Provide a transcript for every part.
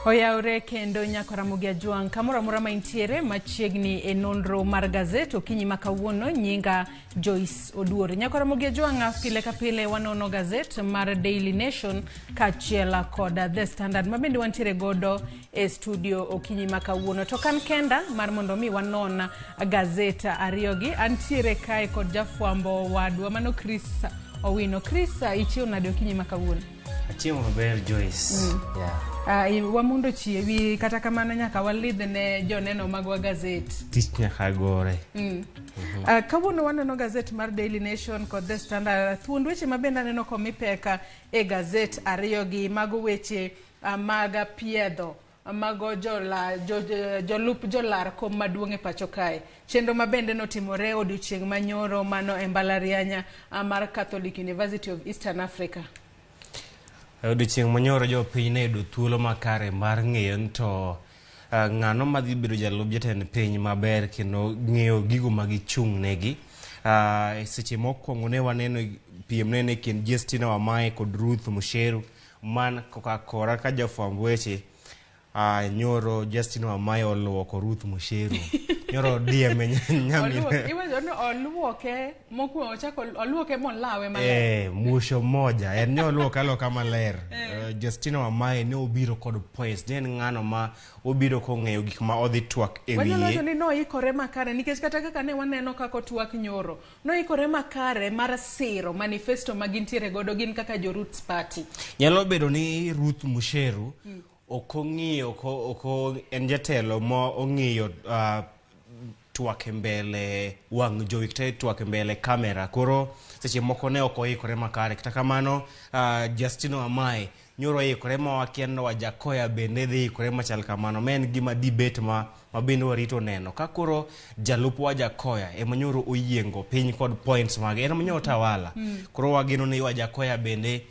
Oyawre kendo nyako Ramogi Ajwang' kamoro amora ma intiere machiegni e nonro mar gazet okinyi ma kawuono nyinga Joyce Oduor. Nyako Ramogi Ajwang' pile ka pile wanono gazet mar Daily Nation kaachiel kod The Standard ma bende wantiere godo e studio okinyi ma kawuono. To kan kenda mar mondo mi wanon gazet ariyogi, antiere kae kod jafwambo wadwa mano Chris Owino. Chris, ichiew nade okinyi ma kawuono? Achiemo maber Joyce. Yeah. Wamundo chiewi kata kamano nyaka walidh ne joneno magwa gazet. Tich nyaka gore. Kawuono waneno gazet mar Daily Nation kod The Standard. Thuond weche ma bende aneno komi pek e gazet ariyogi mago weche mag piedho mago jola, jo, jolup jolar kom maduong' e pacho kae. Chenro ma bende notimore odiochieng' manyoro mano e mbalariany mar Catholic University of Eastern Africa. E odiochieng' manyoro jopiny ne yudo thuolo makare mar ng'eyo ni to ng'ano madhi bedo jalup jatend piny maber kendo ng'eyo gigo ma gichung' negi. E seche mokwongo ne waneno piem nene kind Justina Wamae kod Ruth Musheru man koka kora ka jafwamb weche nyoro Justin Wamae oluoko Ruth Musheru. Nyoro dieme nyamine. Iwacho ni oluoke mokwongo ochako oluoke molawe maler. Musho moja en ne oluoke aloka maler. Justina Wamae ne obiro kod points, ne en ng'ano ma obiro kong'eyo gik ma odhi twak e Wanyalo wacho wiye. ni noikore makare nikech kata kaka ne waneno kaka otwak nyoro, noikore makare mar siro manifesto ma gintiere godo gin kaka jo Roots Party. Nyalo bedo ni Ruth Musheru ok ong'iyo ok en jatelo ma ong'iyo twak e mbele wang' jowi kata twak e mbele kamera, koro seche moko ne ok oikore makare. Kata kamano Justin Wamae nyoro oikore ma wakia ni Wajakoya bende dhi ikore machal kamano, ma en gima debate ma bende warito neno ka koro jalup Wajakoya ema nyoro oyiengo piny kod points mage, en ema nyoro tawala. Koro wageno ni Wajakoya bende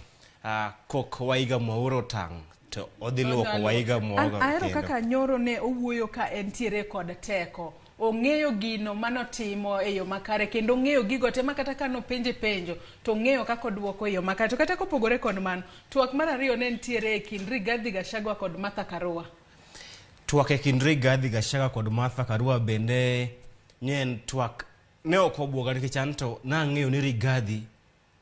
kok Waiga Mwaura otang' to odhi luoko Waiga Mwaura. Ahero kaka nyoro ne owuoyo ka entiere kod teko. Ong'eyo gino manotimo e yo makare kendo ong'eyo gigo te ma kata ka nopenje penjo to ong'eyo kaka oduoko e yo makare. To kata kopogore kod mano, twak mar ariyo ne nitiere e kind Rigathi Gachagua kod Martha Karua. Twak e kind Rigathi Gachagua kod Martha Karua bende ne en twak ne ok obwoga nikech an to nang'eyo ni Rigathi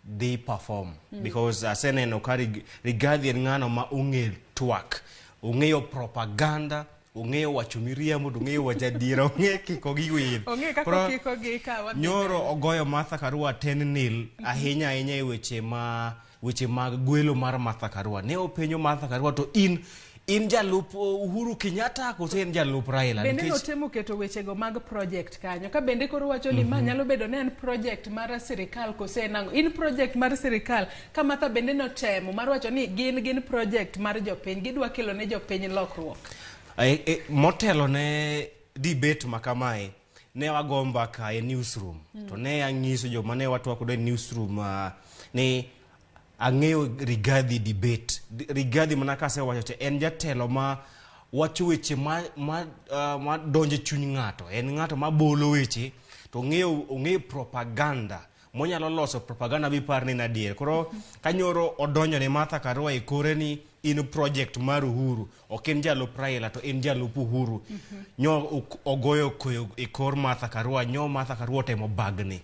dhi perform because aseneno ka Rigathi en ng'ano ma ong'e twak, ong'eyo propaganda, ong'eyo wacho miriambo, to ong'eyo wacho adiera, ong'e kiko gi wir. Ong'e kaka okiko gi ka wadhi Nyoro ogoyo Martha Karua 10-0 ahinya ahinya e weche ma weche mag gwelo mar Martha Karua. Ne openjo Martha Karua to in jalup Uhuru Kenyatta koso in jalup Raila? Bende notemo keto wechego mag project kanyo ka bende koro wacho ni ma nyalo bedo ni en project mar sirikal kose en ang'o. In project mar sirikal ka Martha bende notemo mar wacho ni gin project mar jopiny, gidwa kelo ne jopiny lokruok. Motelo ne debate ma kamae ne wago mbaka e newsroom to ne ang'iso joma ne watwak godo e newsroom ni ang'eyo Rigathi debate. Rigathi mana kasewacho to en jatelo ma wacho weche ma donjo e chuny ng'ato. En ng'ato ma bolo weche to ong'eyo propaganda monyalo loso propaganda mipar ni en adier. Koro kanyoro odonjo ne Martha Karua e kore ni in project mar Uhuru, ok en jalup Raila to en jalup Uhuru. Nyo ogoyo koyo e kor Martha Karua, nyo Martha Karua otemo bagni.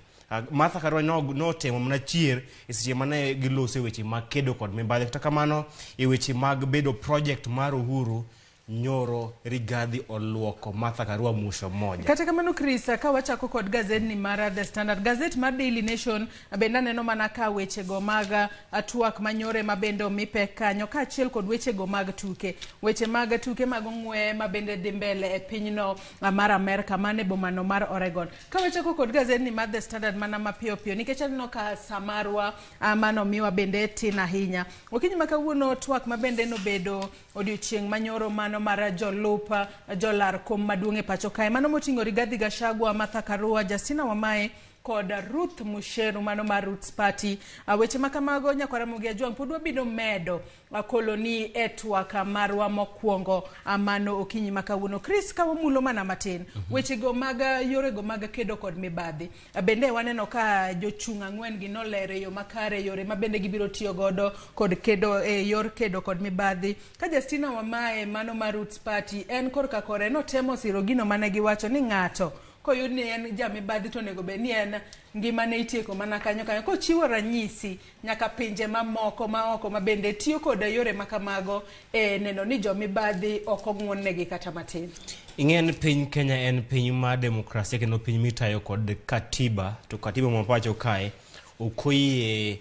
Martha Karua notemo mana chier e seche mane giloso e weche mag kedo kod mibadhi. Kata kamano e weche mag bedo project mar Uhuru, nyoro Rigathi oluoko Martha Karua musho moja. Kata kamano Chris, ka wachako kod gazetni mar The Standard, gazet mar Daily Nation bende aneno mana ka wechego mag twak manyore ma bende omi pek kanyo, kaachiel kod wechego mag tuke. Weche mag tuke mag ong'we ma bende dhi mbele e pinyno mar Amerka, mane bomano mar Oregon. Ka wachako kod gazetni mar The Standard mana mapiyo piyo, nikech aneno ka samarwa manomiwa bende tin ahinya. Okinyi ma kawuono twak ma bende nobedo odiochieng' manyoro mano mar jolup jolar kom maduong' e pacho kae. Mano moting'o Rigathi Gachagua, Martha Karua, Justina Wamae kod Ruth Musheru mano mar Roots Party. Weche ma kamago nyakwara Ramogi Ajwang' pod wabiro medo koloni e twak marwa mokwongo mano okinyi ma kawuono. Chris, ka wamulo mana matin wechego mag yorego mag kedo kod mibadhi, bende waneno ka jochung' ang'wen gi nolero e yo makare yore ma bende gibiro tiyo godo kod kedo e yor kedo kod mibadhi. Ka Justina Wamae mano mar Roots Party en korka kore notemo siro gino mane giwacho ni ng'ato koyud ni en jamibadhi to onego bed ni en ngimane itieko mana kanyo kanyo, kochiwo ranyisi nyaka pinje mamoko maoko ma bende tiyo kod yore makamago e neno ni jomibadhi ok ong'won-negi kata matin. Ing'e ni piny Kenya en piny mar demokrasia kendo piny mitayo kod katiba, to katiba ma pacho kae ok oyie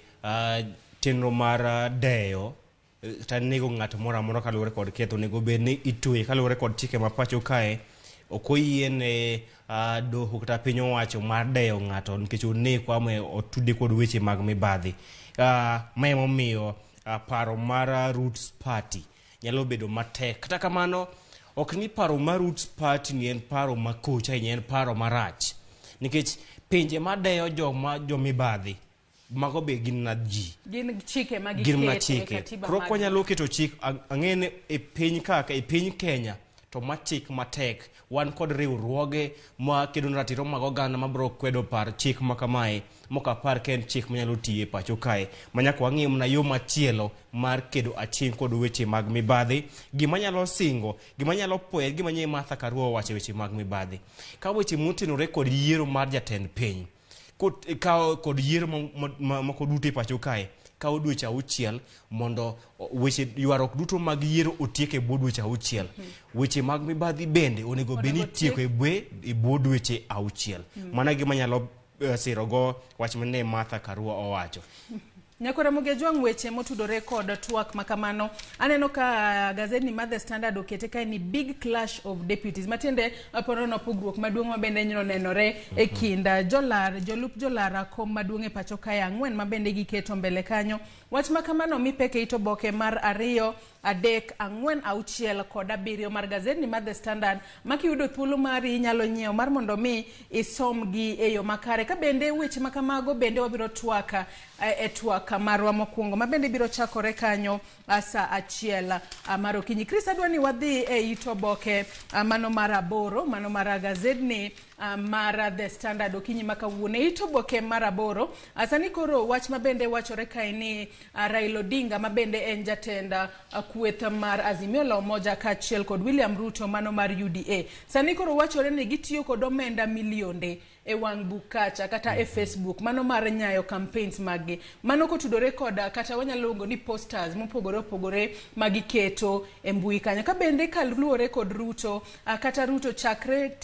chenro mar deyo kata nego ng'ato moro amora kaluwore kod ketho. Onego bed ni itweye kaluwore kod chike ma pacho kae. Ok oyiene doho kata piny owacho mar deyo ng'ato nikech oneko ama otude kod weche mag mibadhi. Ma emomiyo paro mar Roots Party nyalo bedo matek. Kata kamano, ok ni paro mar Roots Party ni en paro makoch ahinya, en paro marach. Nikech pinje madeyo joma jomibadhi, mago be gin na ji. Gin chike ma Gin mana giketo e chike. katiba Koro ok mag wanyalo keto chik, ang'e ni e piny kaka e piny Kenya to ma chik matek. Wan kod riwruoge ma kedo ne ratiro mag oganda mabiro kwedo par chik ma kamae, mok apar ka en chik manyalo tiyo e pacho kae. Ma nyaka wang'i mana yo machielo mar kedo aching' kod weche mag mibadhi. Gima nyalo singo, gima nyalo puoyo, gima nye Martha Karua owacho e weche mag mibadhi. Ka weche motenore kod yiero mar jatend piny, kawo kod yiero moko duto e pacho kae, kawo dweche 6 mondo weche ywaruok duto mag yiero otiek e bwo dweche 6. Weche mag mibadhi bende onego bed ni itieko e bwo dweche 6. Mano e gima nyalo sirogo wach mane Martha Karua owacho. Nyakwar Ramogi Ajwang', weche motudore kod twak makamano, aneno ka gazeti mar The Standard okete kae ni big clash of deputies, matiende aparo pogruok maduong' ma bende nyalo nenore e kind jolar jolup jolar kom maduong' e pacho kae ang'wen ma bende giketo mbele kanyo. Wach makamano mi pek e it oboke mar 2, 3, 4, 6 kod 7 mar gazeti mar The Standard, ma kiyudo thuolo mari inyalo nyiewo mar mondo mi isomgi e yo makare. Ka bende weche makamago bende wabiro twak e twak marwa mokwongo ma bende biro chakore kanyo sa 1 mar okinyi. Chris, adwa ni wadhi e it oboke mano mar 8, mano mar gazedni mar The Standard okinyi ma kawuono. E it oboke mar 8, sani koro wach ma bende wachore kae ni Raila Odinga ma bende en jatend kweth mar Azimio la Umoja kaachiel kod William Ruto mano mar UDA. Sani koro wachore ni gitiyo kod omenda milionde e wang' buk kacha kata e Facebook mano mar nyayo campaigns maggi. Mano kotudore koda kata wanyalo luongo ni posters mopogore opogore ma giketo e mbui kanyo. Ka bende kaluwore kod Ruto, kata Ruto chakre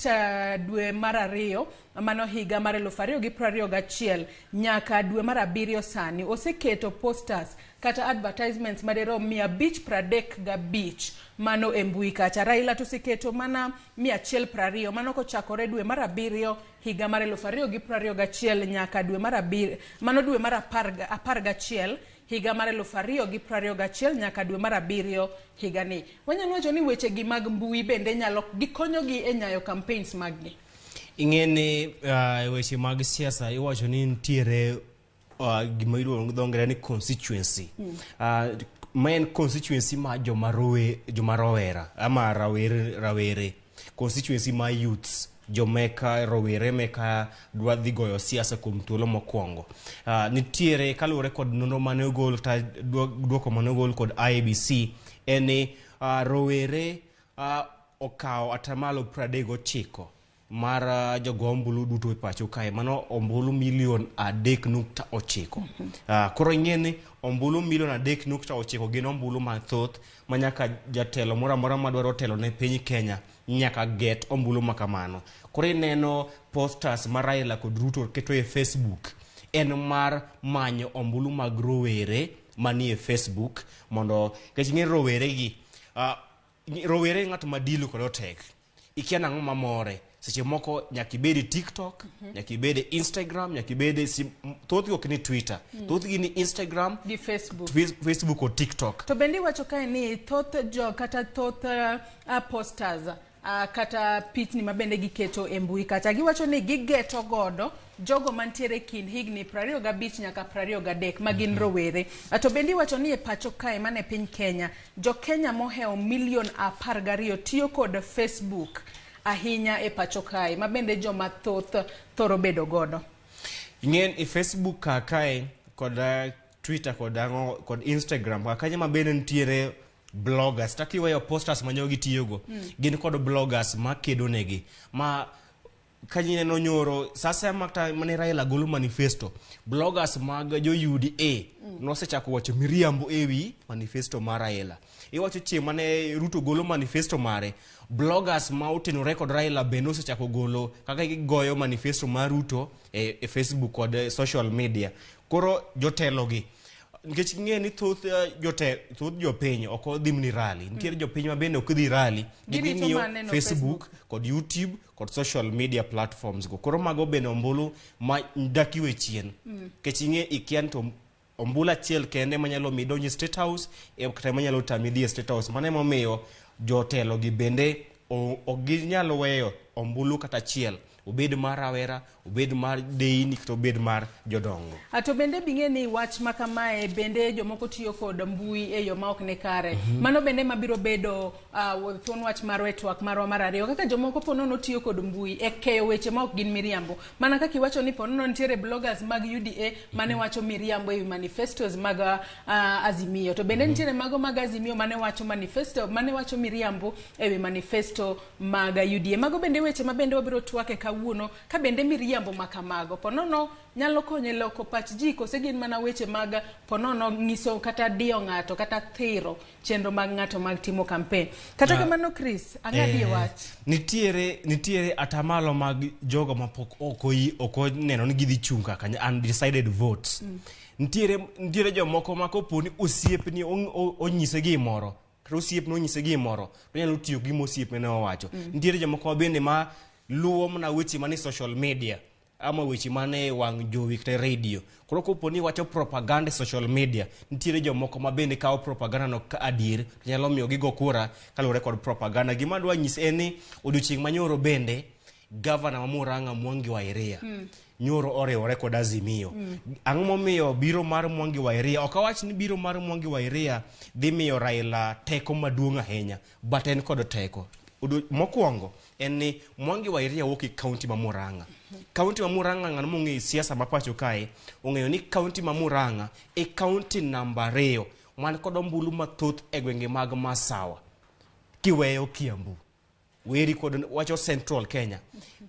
dwe mar 2 mano higa mar 2021 nyaka dwe mar 7 sani oseketo posters kata advertisements madirom 535 mano e mbui kacha. Raila to oseketo mana 120 mano kochakore dwe mar 7 higa mar 2021 nyaka dwe mar 7, mano dwe mar 11 higa mar 2021 nyaka dwe mar 7 higani. Wanyalo wacho ni weche gi mag mbui bende nyalo gikonyogi e nyayo campaigns maggi. Ing'e ni weche mag siasa iwacho ni nitiere gima iluongo gi dho ngere ni constituency. Ma en constituency ma joma rowera ama rawere, constituency ma youths, jomeka rowere meka dwa dhi goyo siasa kuom thuolo mokwongo. Nitiere kaluwore kod nonro mane ogol kata duoko mane ogol kod IEBC en ni rowere okawo atamalo 39 mar jogo ombulu duto e pacho kae, mano ombulu milion 3.9. Koro ing'e ni ombulu milion 3.9 gin ombulu mathoth ma nyaka jatelo moro amora madwaro telo ne piny Kenya nyaka get ombulu makamano. Koro ineno posters ma Raila kod Ruto keto e Facebook en mar manyo ombulu mag rowere manie Facebook, mondo nikech ing'e rowere gi rowere ng'at ma deal kod otek, ikia nang'o mamore. Seche moko nyaka ibed e TikTok, nyaka ibed e Instagram, nyaka ibed e thothgi ok ni Twitter, thothgi ni Instagram gi Facebook, Facebook kod TikTok. To bende iwacho kae ni thoth jo kata thoth posters kata pichni ma bende giketo e mbui kacha. Giwacho ni gigeto godo jogo mantiere kind higni 25 nyaka 23 ma gin rowere. To bende iwacho ni e pacho kae mane piny Kenya, jo Kenya mohewo milion 12 tiyo kod Facebook ahinya e pacho kae, ma bende joma thoth thoro bedo godo. Ing'en e Facebook ka kae kod Twitter kod ang'o kod Instagram ka kanyo ma bende nitiere bloggers ta kiweyo posters ma jogi tiyogo gin kod bloggers ma kedo negi ma ka ineno nyoro sasa makta mane Raila golo manifesto bloggers mag jo UDA nosechako wacho miriambo ewi manifesto mar Raila. Iwacho chieng' mane Ruto golo manifesto mare, bloggers ma otenore kod Raila bende osechako golo kaka gigoyo manifesto mar Ruto e Facebook kod social media. Koro jotelo gi nikech ing'e ni thoth thoth jopiny ok odhi ni rally, nitiere jopiny ma bende ok dhi rally, Girito ging'iyo maneno Facebook kod YouTube kod social media platforms go. Koro mago bende ombulu ma dak iwe chien nikech ing'e ikia ni to ombulu achiel kende manyalo mi idonj e State House kata manyalo tami dhi e State House. Mano emomiyo jotelo gi bende ok ginyal weyo ombulu kata achiel, obed mar rawera, obed mar deyni kata obed mar jodongo. To bende bing'e ni wach ma kamae bende jomoko tiyo kod mbui e yo ma ok ni kare. Mano bende mabiro bedo thuon wach marwa e twak marwa mar ariyo. Kaka jomoko po nono tiyo kod mbui e keyo weche ma ok gin miriambo. Mana kaka iwacho ni po nono nitiere bloggers mag UDA mane wacho miriambo ewi manifestos mag Azimio. To bende nitiere mago mag Azimio mane wacho manifesto, mane wacho miriambo ewi manifesto mag UDA. Mago bende weche ma bende wabiro twake kawuono ka bende miriambo ma kamago po nono nyalo konyo e loko pach ji kose gin mana weche mag po nono nyiso kata diyo ng'ato kata thiro chenro mag ng'ato mag timo campaign. Kata kamano Chris, ang'adie wach. Nitiere atamalo mag jogo mapok ok oneno ni gidhi chung' kaka undecided votes. Nitiere jomoko ma kopo ni osiepni onyise gimoro, kata osiepne onyise gimoro, to onyalo tiyo gi gima osiepne ne owacho. Nitiere jomoko ma bende ma luwo mana weche manie social media ama weche mane wang' jowi kata radio. Koro kopo ni iwacho propaganda e social media, nitiere jomoko ma bende kawo propaganda no ka adier, to nyalo miyo gigo kura kaluwore kod propaganda. Gima adwa nyisi en ni odiochieng' manyoro bende gavana ma Murang'a Mwangi wa Iria nyoro oriwore kod Azimio. Ang'o momiyo biro mar Mwangi wa Iria? Ok awach ni biro mar Mwangi wa Iria dhi miyo Raila teko maduong' ahinya, but en kod teko. Mokwongo en ni Mwangi wa Iria wuok e kaunti ma Murang'a. Kaunti ma Murang'a, ng'ano mong'eyo siasa ma pacho kae, ong'eyo ni kaunti ma Murang'a e kaunti namba 2 man kod ombulu mathoth e gwenge mag Masawa kiweyo Kiambu. Weri kod wacho Central Kenya.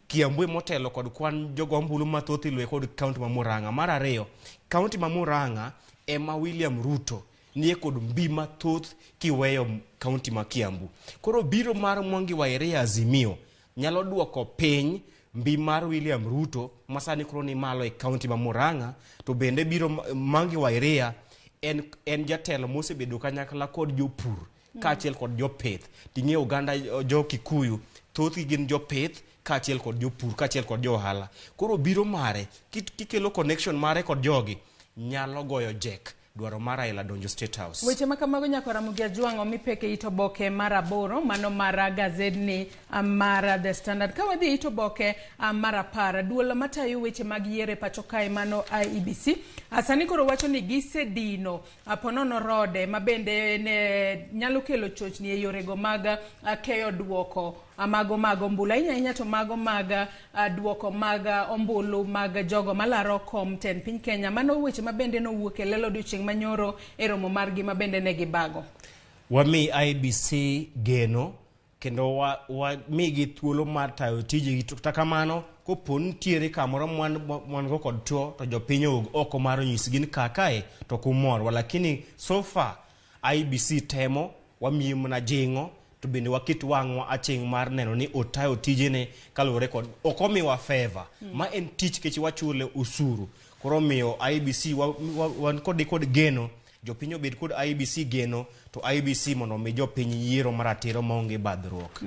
Kiambu emotelo kod kwan jogo ombulu mathoth iluwe kod kaunti ma Murang'a. Mar ariyo, kaunti ma Murang'a ema William Ruto nie kod mbi mathoth kiweyo kaunti ma Kiambu. Koro biro mar Mwangi wa Iria Azimio nyalo duoko piny mbi mar William Ruto ma sani koro ni malo e kaunti ma Murang'a, to bende biro Mwangi wa Iria en jatelo mosebedo kanyakla kod jopur kaachiel kod jopith. Ting'eyo oganda jo Kikuyu thothgi gin jopith kaachiel kod jopur kaachiel kod jo ohala. Koro biro mare kikelo connection mare kod jogi nyalo goyo jek dwaro mar Raila donjo State House. Weche ma kamago nyaka Ramogi Ajwang' omi pek e it oboke mar 8 mano mar gazedni mar The Standard. Ka wadhi e it oboke mar 10, duol matayo weche mag yiero e pacho kae mano IEBC sani koro wacho ni gisedino ponono rode ma bende ne nyalo kelo chochni e yorego mag keyo duoko mago mag ombulu, ahinya ahinya to mago mag duoko mag ombulu mag jogo malaro kom tend piny Kenya. Mano weche ma bende nowuok e lelo odiochieng' manyoro e romo margi ma bende ne gibago. Wami IEBC geno kendo wamigi thuolo mar tayo tijegi. To kata kamano, kopo nitiere kamoro mwan go kod tuo to jopiny owuog oko mar onyisgi ni kakae to kumorwa, lakini so far IEBC temo, wamiye mana jing'o to bende waket wang'wa aching' mar neno ni otayo tijene kaluwore kod ok omiwa favor. Ma en tich kech wachule osuru. Koro omiyo IEBC wan kode kod geno, jopiny obed kod IEBC geno. To to IEBC mondo omi jopiny yiero maratiro maonge badhruok.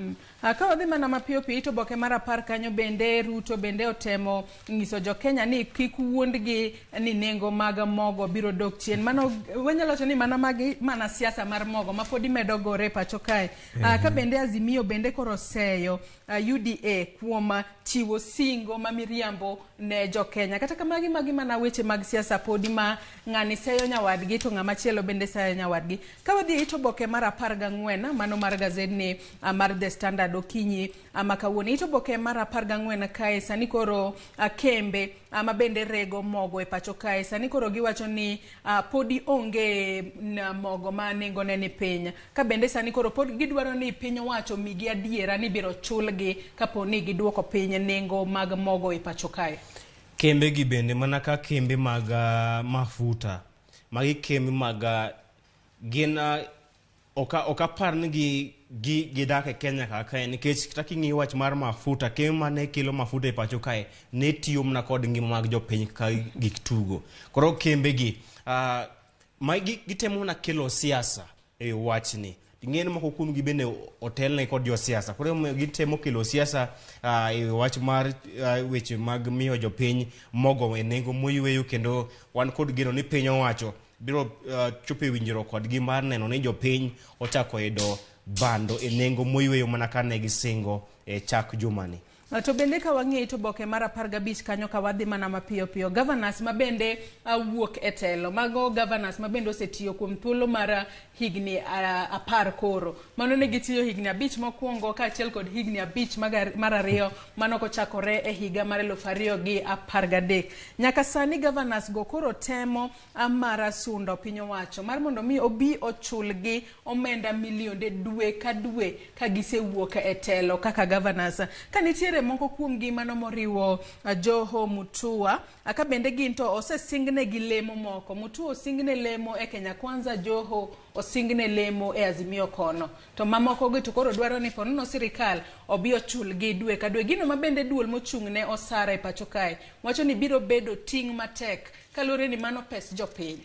Ka wadhi mana mapiyo piyo, ito oboke mar 10 kanyo bende Ruto bende otemo nyiso jo Kenya ni kik wuondgi ni nengo mag mogo biro dok chien. Mano wanyalo wacho ni mana magi mana siasa mar mogo ma pod imedo gore e pacho kae. Ka bende Azimio bende koro oseyo UDA kuom chiwo singo ma miriambo ne jo Kenya. Kata kamagi magi mana weche mag siasa podi ma ng'ani seyo nyawadgi to ng'ama chielo bende seyo nyawadgi. Ka wadhi e it oboke mar 14, mano mar gazedni mar The Standard okinyi ma kawuono. It oboke mar 14 kae sani koro kembe ma bende rego mogo e pacho kae sani koro giwacho ni podi onge mogo ma nengone ni piny. Ka bende sani koro pod gidwaro ni piny owacho migi adiera ni biro chulgi kapo ni giduoko piny nengo mag mogo e pacho kae. Kembe gi bende mana ka kembe mag mafuta, magi kembe mag gin ok apar ni gidak e Kenya kaka kae, nikech kata king'iyo wach mar mafuta, kembe mane kelo mafuta e pacho kae ne tiyo mana kod ngima mag jopiny kaka gik tugo. Koro kembe gi gitemo mana kelo siasa e wachni. Ing'e ni moko kuom gi bende otelne kod josiasa. Koro emomiyo gitemo kelo siasa e wach mar weche mag miyo jopiny mogo e nengo moyweyo, kendo wan kod geno ni piny owacho biro chopo e winjruok kodgi mar neno ni jopiny ochako yudo bando e nengo moyweyo mana ka ne gisingo e chak jumani. To bende ka wang'iyo it oboke mar 15 kanyo, ka wadhi mana mapiyo piyo, governors ma bende wuok e telo, mago governors ma bende osetiyo kuom thuolo mar higni 10 koro. Mano ne gitiyo higni 5 mokwongo kaachiel kod higni 5 mar ariyo mano kochakore e higa mar 2013. Nyaka sani governors go koro temo mar sundo piny owacho mar mondo mi obi ochulgi omenda milionde dwe ka dwe ka gisewuok e telo kaka governors. Ka nitiere moko kuomgi mano moriwo Joho Mutua, ka bende gin to osesingne gi lemo moko. Mutua osingne lemo e Kenya Kwanza, Joho osingne lemo e Azimio kono. To mamoko gi to koro dwaro ni ponono sirikal obi ochulgi dwe ka dwe. Gino ma bende duol mochung' ne osara e pacho kae wacho ni biro bedo ting' matek kaluwore ni mano pes jopiny.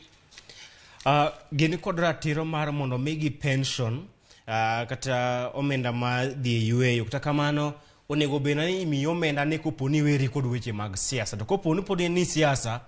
Gin kod ratiro mar mondo migi pension kata omenda ma dhi e yweyo. Kata kamano onego bed ni imiyi omenda ni kopo ni iweri kod weche mag siasa. To kopo ni pod en ni siasa,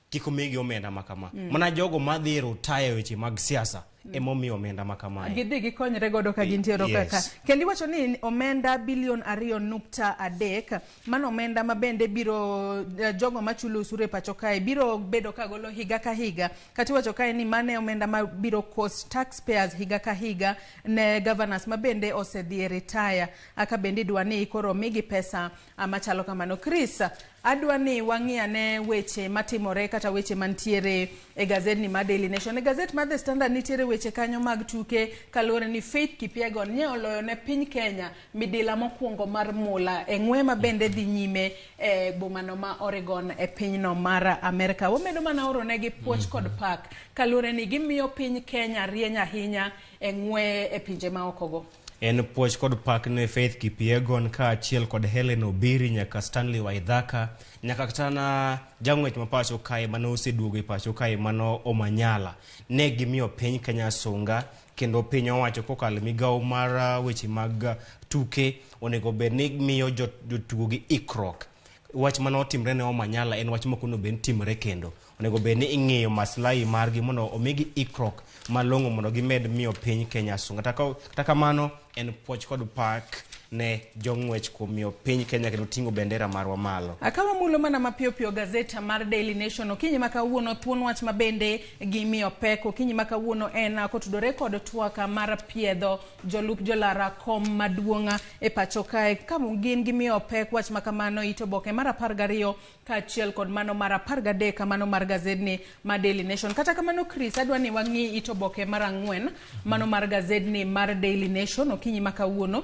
kik omigi omenda ma kama. Mana jogo madhi e retire weche mag siasa emomiyo omenda ma kamae. Gidhi gikonyre godo ka gintiere kaka. Kendo iwacho ni omenda bilion 2.3, mano omenda ma bende biro jogo machulo osuru e pacho kae biro bedo ka golo higa ka higa. Kata iwacho kae ni mano e omenda ma biro cost taxpayers higa ka higa ne governors ma bende osedhi e retire. Ka bende idwa ni koro migi pesa machalo kamano. Chris, adwa ni wang'i ane weche matimore kata weche mantiere e gazet ni mar Daily Nation. E gazet mar The Standard nitiere weche kanyo mag tuke kaluwore ni Faith Kipyegon nye oloyo ne piny Kenya midila mokwongo mar mula e ng'we ma bende dhi nyime e bomano ma Oregon e pinyno mar Amerka. Wamedo mana oro negi puoch kod pak kaluwore ni gimiyo piny Kenya rieny ahinya e ng'we e pinje maokogo. En puoch kod pak ne Faith Kipyegon kaachiel kod Helen Obiri nyaka Stanley Waithaka nyaka kata na jang'wech ma pacho kae mane oseduogo e pacho kae mano Omanyala. Ne gimiyo piny Kenya sunga kendo piny owacho kokalo e migawo mar weche mag tuke onego bed ni miyo jotugo gi ikruok. Wach mane otimre ne Omanyala en wach mok onego bed ni timore kendo. Onego bed ni ing'iyo maslahi margi mondo omigi ikruok malong'o mondo gimed miyo piny Kenya sunga. Kata kamano en puoch kod pak ne jong'wech kuom miyo piny Kenya kendo ting'o bendera marwa malo. Ka wamulo mana mapiyo piyo gazet mar Daily Nation okinyi ma kawuono, thuon wach ma bende gimiyo pek okinyi ma kawuono en kotudore kod twak mar piedho jolup jolara kom maduong' e pacho kae. Ka gin gimiyo pek wach ma kamano, it oboke mar 12 kaachiel kod mano mar 13 mano mar gazedni mar Daily Nation. Kata kamano Chris, adwa ni wang'i it oboke mar 4 mano mar gazedni mar Daily Nation okinyi ma kawuono.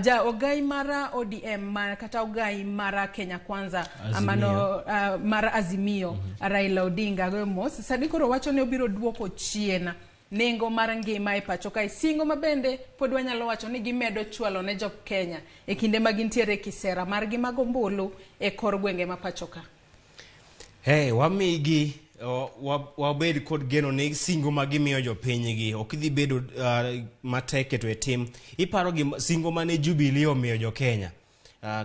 Ja ogai mar ODM kata ogai mar Kenya Kwanza, Azimio. Mano mar Azimio, Raila Odinga goyo mos. Sani koro wacho ni obiro duoko chien nengo mar ngima e pacho kae. Singo ma bende pod wanyalo wacho ni gimedo chwalo ne jo Kenya e kinde ma gintiere kisera margi mag ombulu e kor gwenge ma pacho ka. Hey, wamigi Wabed kod geno ni singo ma gimiyo jopinygi ok dhi bedo matek keto e tim. Iparo gima singo mane Jubilee omiyo jo Kenya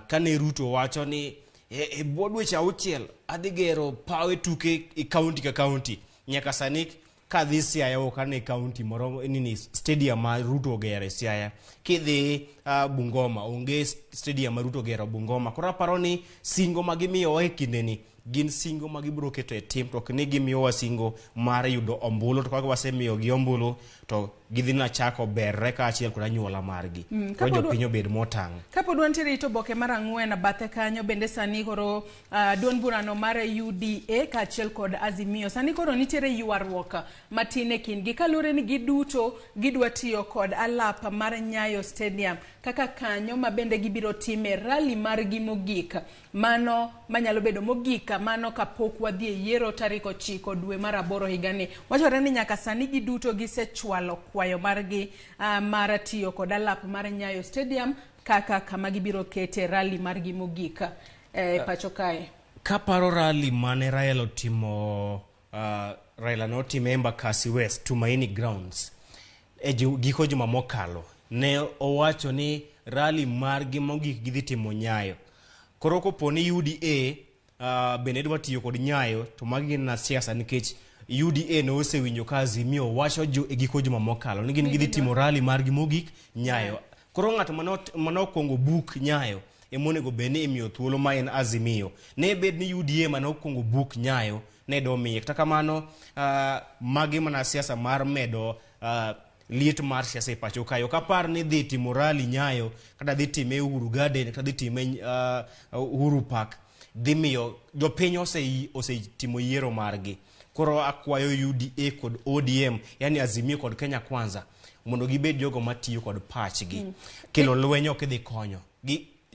kane Ruto wacho ni e bwo dweche 6 adhi gero pawe tuke e kaunti ka kaunti. Nyaka sani kadhi Siaya ok ane kaunti moro nini stadium ma Ruto ogero e Siaya. Kidhi Bungoma onge stadium ma Ruto ogero Bungoma. Koro aparo ni singo ma gimiyowa e kindeni gin singo ma gibiro keto e tim, to ok ni gimiyowa singo mar yudo ombulu, to kaka wasemiyogi ombulu to gidhi na chako berre kaachiel kod anyuola margi. Koro jopiny obed motang'. Kapod wantiere it oboke mar 4 bathe kanyo bende sani koro duond burano mar UDA kaachiel kod Azimio sani koro nitiere ywaruok matin e kindgi kaluwore ni giduto gidwa tiyo kod alap mar Nyayo Stadium kaka kanyo ma bende gibiro time rally margi mogik, mano manyalo bedo mogik mano kapok wadhi e yiero tarik 9 dwe mar 8 higani. Wachore ni nyaka sani giduto gisechwalo kwayo margi mar tiyo kod alap mar Nyayo Stadium kaka kama gibiro kete rally margi mogik pacho kae. Kaparo rally mane Raila otimo, Raila notimo Embakasi West, Tumaini Grounds e giko juma mokalo, ne owacho ni rally margi mogik gidhi timo Nyayo. Koro kopo ni UDA bende dwa tiyo kod Nyayo, to magi gin na siasa, nikech UDA ne osewinjo ka Azimio wacho e giko juma mokalo ni gin gidhi timo rally margi mogik Nyayo. Koro ng'ato mane okwongo book Nyayo ema onego bed ni imiyo thuolo ma en Azimio. Ne bed ni UDA mane okwongo book Nyayo ne domiye. Kata kamano, magi mana siasa mar medo liet mar siasa e pacho kae. Ok apar ni dhi timo rally Nyayo kata dhi time Uhuru Garden kata dhi time Uhuru Park dhi miyo jopiny osetimo yiero margi. Koro akwayo UDA kod ODM, yani Azimio kod Kenya Kwanza, mondo gibed jogo matiyo kod pachgi. Kelo lweny ok dhi konyo.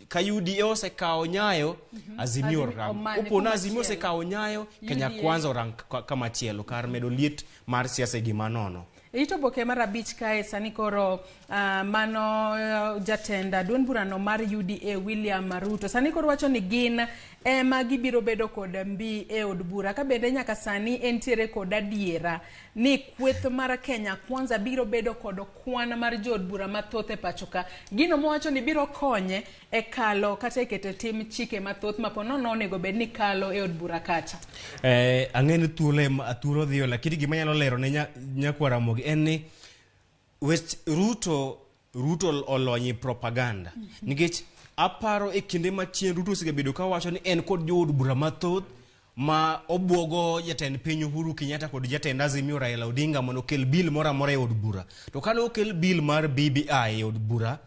Ka UDA osekawo Nyayo, Azimio orang. Kopo na Azimio osekawo Nyayo, Kenya Kwanza orang kamachielo kar medo liet mar siasa e gima nono. It oboke mar 5 kae sani koro mano jatend duond burano mar UDA William Ruto sani koro wacho ni gin ema gibiro bedo kod mbi e od bura, ka bende nyaka sani entiere kod adiera ni kweth mar Kenya Kwanza biro bedo kod kwan mar jood bura mathoth e pacho ka. Gino mowacho ni biro konye e kalo kata e keto tim chike mathoth ma po nono onego bed ni kalo e od bura kacha. Ang'e ni thuolo dhiyo, lakini gima anyalo lero ne nyakwar Ramogi en ni wech Ruto olony e propaganda. Nikech aparo e kinde machien Ruto osebedo kawacho ni en kod jood bura mathoth ma obwogo jatend piny Uhuru Kenyatta kod jatend Azimio Raila Odinga mondo okel bill moro amora e od bura. To kane okel bill mar BBI e od bura,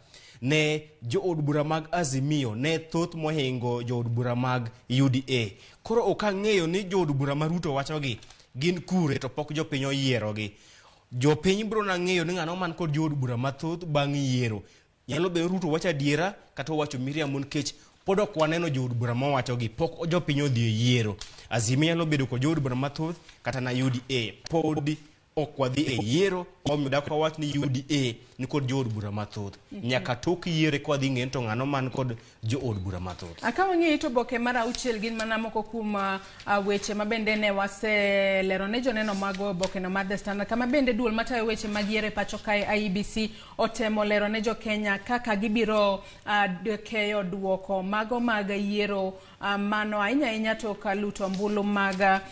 ne jood bura mag Azimio ne thoth mohingo jood bura mag UDA. Koro ok ang'eyo ni jood bura ma Ruto wachogi gin kure to pok jopiny oyierogi. Jopiny biro nang'eyo ni ng'ano man kod jood bura mathoth bang' yiero. Nyalo bedo Ruto wacho adiera kata owacho miriambo, nikech pod ok waneno jood bura mawachogi, pok jopiny odhi e yiero. Azimio nyalo bedo kod jood bura mathoth kata na UDA pod ok wadhi e yiero, omiyo dak wawach ni UDA ni kod jood bura mathoth. Nyaka tok yiero eka wadhi ng'eyo to ng'ano man kod jood bura mathoth. Ka wang'iyo to oboke mar 6 gin mana moko kuom weche ma bende ne waselero ne joneno mag oboke no mar The Standard, kama bende duol matayo weche mag yiero e pacho kae IEBC otemo lero ne jo-Kenya kaka gibiro keyo duoko mago mag yiero mano ahinya ahinya tok luto ombulu mag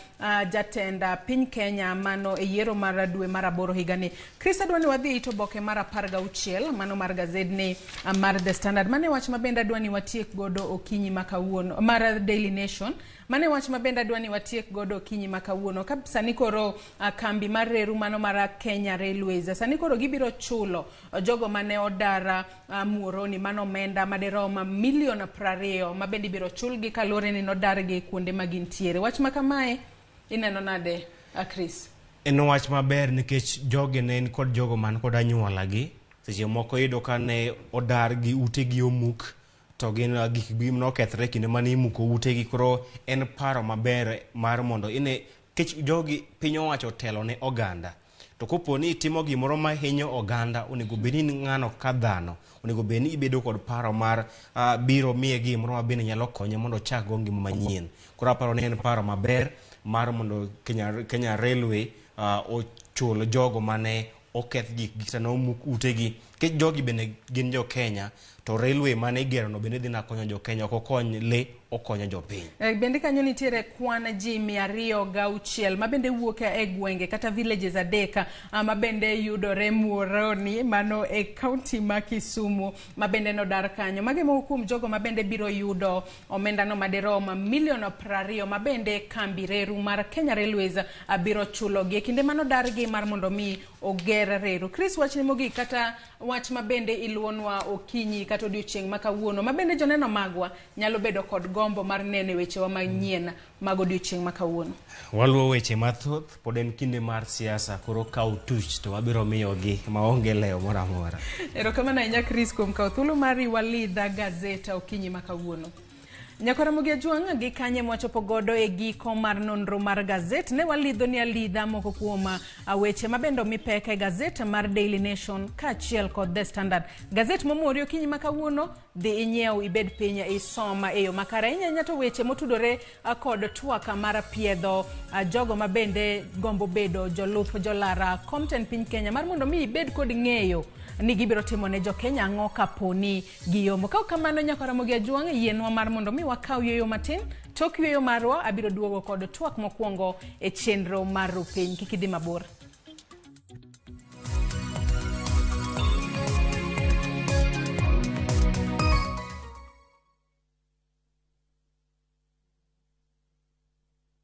jatend piny Kenya mano e yiero mar dwe mar 8 higani. Chris, adwa ni wadhi it oboke mar 16 mano mar gazedni mar The Standard. Mane wach ma bende adwa ni watiek godo okinyi ma kawuono mar Daily Nation. Mane wach ma bende adwa ni watiek godo okinyi ma kawuono. Ka sani koro kambi mar reru mano mar Kenya Railways sani koro gibiro chulo jogo mane odar Muhoroni mano omenda madirom milion 20 ma bende ibiro chulgi kaluwore ni nodargi kuonde ma gintiere. Wach ma kamae ineno nade, Chris? En wach maber nikech jogi ne en kod jogo man kod anyuolagi. Seche moko iyudo ka ne odargi, utegi omuk, to gin gik nokethre kinde mane imuko utegi. Koro en paro maber mar mondo ine kech jogi piny owacho otelo ne oganda. To kopo ni itimo gimoro ma hinyo oganda, onego bed ni in ng'ano ka dhano, onego bed ni ibedo kod paro mar biro miye gimoro ma bende nyalo konye mondo ochak go ngima manyien. Koro aparo ni en paro maber mar mondo Kenya, Kenya Railway ochul jogo mane oketh gikgi kata ne omuk utegi. Nikech jogi bende gin jo Kenya to railway mane igero no bende dhi na konyo jo Kenya ok okony le okonyo jopiny. Bende kanyo nitiere kwan ji 206 mabende wuok e gwenge kata villages 3 mabende yudore Muhoroni mano e kaunti ma Kisumu mabende nodar kanyo. Mage moko kuom jogo mabende biro yudo omendano madirom milion 20 mabende kambi reru mar Kenya Railways biro chulogi e kinde manodargi mar mondo mi oger reru. Chris, wachni mogik kata wach mabende iluonwa okinyi kata odiochieng' ma kawuono mabende joneno magwa nyalo bedo kod gombo mar neno e wechewa manyien mag odiochieng' ma kawuono. Waluwo weche mathoth, pod en kinde mar siasa, koro kaw tuch to wabiro miyogi maonge lewo moro amora. Erokamano ahinya Chris kuom kawo thuolo mari walidha gazeta okinyi ma kawuono. Nyakwaramogi Ajwang' gi kanye mwachopo godo e giko mar nonro mar gazet ne walidho ni alidha moko kuom weche mabende omi pek e gazet mar Daily Nation kaachiel kod The Standard. Gazet momori okinyi ma kawuono dhi inyiew ibed piny isom e yo makare. Ahinya ahinya to weche motudore kod twak mar piedho jogo mabende gombo bedo jolup jolara kom tend piny Kenya mar mondo mi ibed kod ng'eyo ni gibiro timo ne jokenya ang'o kaponi giyombo. Ka ok kamano Nyakwaramogi Ajwang' yienwa mar mondo mi wakaw yueyo matin. Tok yueyo marwa abiro duogo kod twak mokwongo e chenro mar Rupiny. Kik idhi mabor.